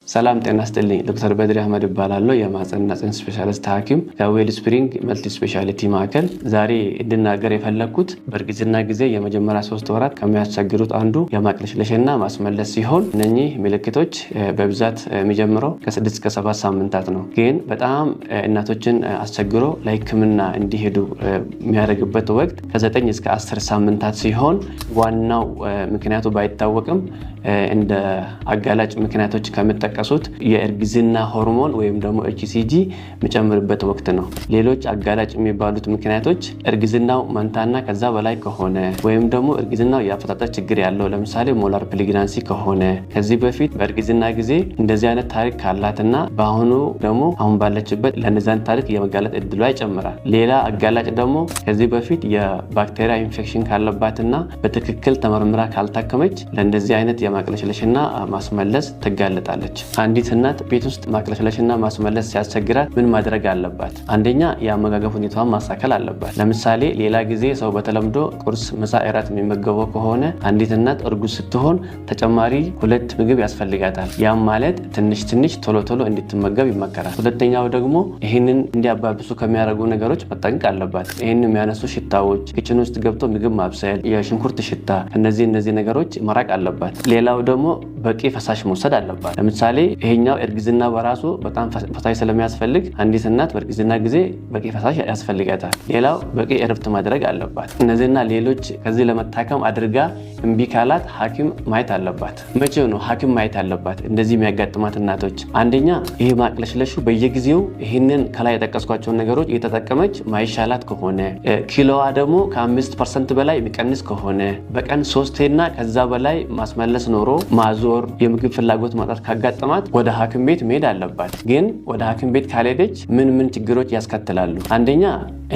ሰላም ጤና ስጥልኝ። ዶክተር በድሪ አህመድ እባላለሁ። የማህፀንና ጽንስ ስፔሻሊስት ሐኪም ከዌል ስፕሪንግ multi specialty ማዕከል። ዛሬ እንድናገር የፈለግኩት በእርግዝና ጊዜ የመጀመሪያ 3 ወራት ከሚያስቸግሩት አንዱ የማቅለሽለሽና ማስመለስ ሲሆን እነኚህ ምልክቶች በብዛት የሚጀምረው ከ6 እስከ 7 ሳምንታት ነው። ግን በጣም እናቶችን አስቸግሮ ለሕክምና እንዲሄዱ የሚያደርግበት ወቅት ከ9 እስከ 10 ሳምንታት ሲሆን ዋናው ምክንያቱ ባይታወቅም እንደ አጋላጭ ምክንያቶች ከሚጠቀሱት የእርግዝና ሆርሞን ወይም ደግሞ HCG የሚጨምርበት ወቅት ነው። ሌሎች አጋላጭ የሚባሉት ምክንያቶች እርግዝናው መንታና ከዛ በላይ ከሆነ ወይም ደግሞ እርግዝናው የአፈጣጠር ችግር ያለው፣ ለምሳሌ molar pregnancy ከሆነ፣ ከዚህ በፊት በእርግዝና ጊዜ እንደዚህ አይነት ታሪክ ካላትና በአሁኑ ደግሞ አሁን ባለችበት ለእነዚያን ታሪክ የመጋለጥ እድሏ ይጨምራል። ሌላ አጋላጭ ደግሞ ከዚህ በፊት የባክቴሪያ ኢንፌክሽን ካለባትና በትክክል ተመርምራ ካልታከመች ለእንደዚህ አይነት የማቅለሽለሽና ማስመለስ ትጋለጣለች። አንዲት እናት ቤት ውስጥ ማቅለሽለሽና ማስመለስ ሲያስቸግራት ምን ማድረግ አለባት? አንደኛ የአመጋገብ ሁኔታዋን ማስተካከል አለባት። ለምሳሌ ሌላ ጊዜ ሰው በተለምዶ ቁርስ፣ ምሳ፣ እራት የሚመገበው ከሆነ አንዲት እናት እርጉዝ ስትሆን ተጨማሪ 2 ምግብ ያስፈልጋታል። ያም ማለት ትንሽ ትንሽ ቶሎ ቶሎ እንድትመገብ ይመከራል። ሁለተኛው ደግሞ ይህንን እንዲያባብሱ ከሚያደርጉ ነገሮች መጠንቀቅ አለባት። ይህን የሚያነሱ ሽታዎች፣ kitchen ውስጥ ገብቶ ምግብ ማብሰል፣ የሽንኩርት ሽታ፣ እነዚህ ነገሮች መራቅ አለባት። ሌላው ደግሞ በቂ ፈሳሽ መውሰድ አለባት። ለምሳሌ ይሄኛው እርግዝና በራሱ በጣም ፈሳሽ ስለሚያስፈልግ አንዲት እናት በእርግዝና ጊዜ በቂ ፈሳሽ ያስፈልጋታል። ሌላው በቂ እረፍት ማድረግ አለባት። እነዚህና ሌሎች ከዚህ ለመታከም አድርጋ እምቢ ካላት ሐኪም ማየት አለባት። መቼ ነው ሐኪም ማየት አለባት? እንደዚህ የሚያጋጥማት እናቶች አንደኛ ይሄ ማቅለሽለሹ በየጊዜው ይህንን ከላይ የጠቀስኳቸውን ነገሮች እየተጠቀመች ማይሻላት ከሆነ፣ ኪሎዋ ደግሞ ከ5% በላይ የሚቀንስ ከሆነ፣ በቀን 3ቴና ከዛ በላይ ማስመለስ ኖሮ ማዞር፣ የምግብ ፍላጎት ማጣት ካጋጠማት ወደ ሐኪም ቤት መሄድ አለባት። ግን ወደ ሐኪም ቤት ካልሄደች ምን ምን ችግሮች ያስከትላሉ? አንደኛ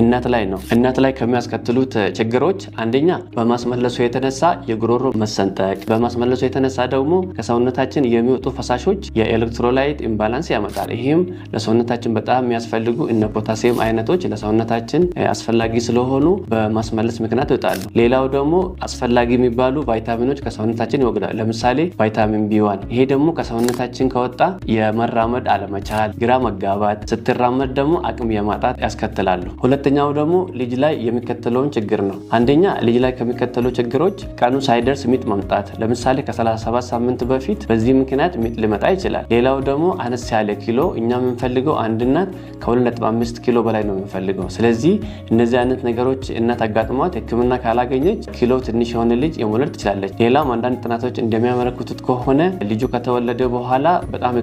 እናት ላይ ነው። እናት ላይ ከሚያስከትሉት ችግሮች አንደኛ በማስመለሱ የተነሳ የጉሮሮ መሰንጠቅ፣ በማስመለሱ የተነሳ ደግሞ ከሰውነታችን የሚወጡ ፈሳሾች የ electrolyte imbalance ያመጣል። ይህም ለሰውነታችን በጣም የሚያስፈልጉ እነ ፖታሲየም አይነቶች ለሰውነታችን አስፈላጊ ስለሆኑ በማስመለስ ምክንያት ይወጣሉ። ሌላው ደግሞ አስፈላጊ የሚባሉ ቫይታሚኖች ከሰውነታችን ይወግዳል። ለምሳሌ ቫይታሚን B1። ይሄ ደግሞ ከሰውነታችን ከወጣ የመራመድ አለመቻል፣ ግራ መጋባት፣ ስትራመድ ደግሞ አቅም የማጣት ያስከትላሉ። ሁለተኛው ደግሞ ልጅ ላይ የሚከተለውን ችግር ነው። አንደኛ ልጅ ላይ ከሚከተሉ ችግሮች ቀኑ ሳይደርስ ምጥ መምጣት፣ ለምሳሌ ከ37 ሳምንት በፊት በዚህ ምክንያት ምጥ ሊመጣ ይችላል። ሌላው ደግሞ አነስ ያለ ኪሎ፣ እኛ የምንፈልገው አንድ እናት ከ2.5 ኪሎ በላይ ነው የምንፈልገው። ስለዚህ እነዚህ አይነት ነገሮች እናት አጋጥሟት ሕክምና ካላገኘች ኪሎ ትንሽ የሆነ ልጅ የመውለድ ትችላለች። ሌላም አንዳንድ ጥናቶች እንደሚያመለክቱት ከሆነ ልጁ ከተወለደ በኋላ በጣም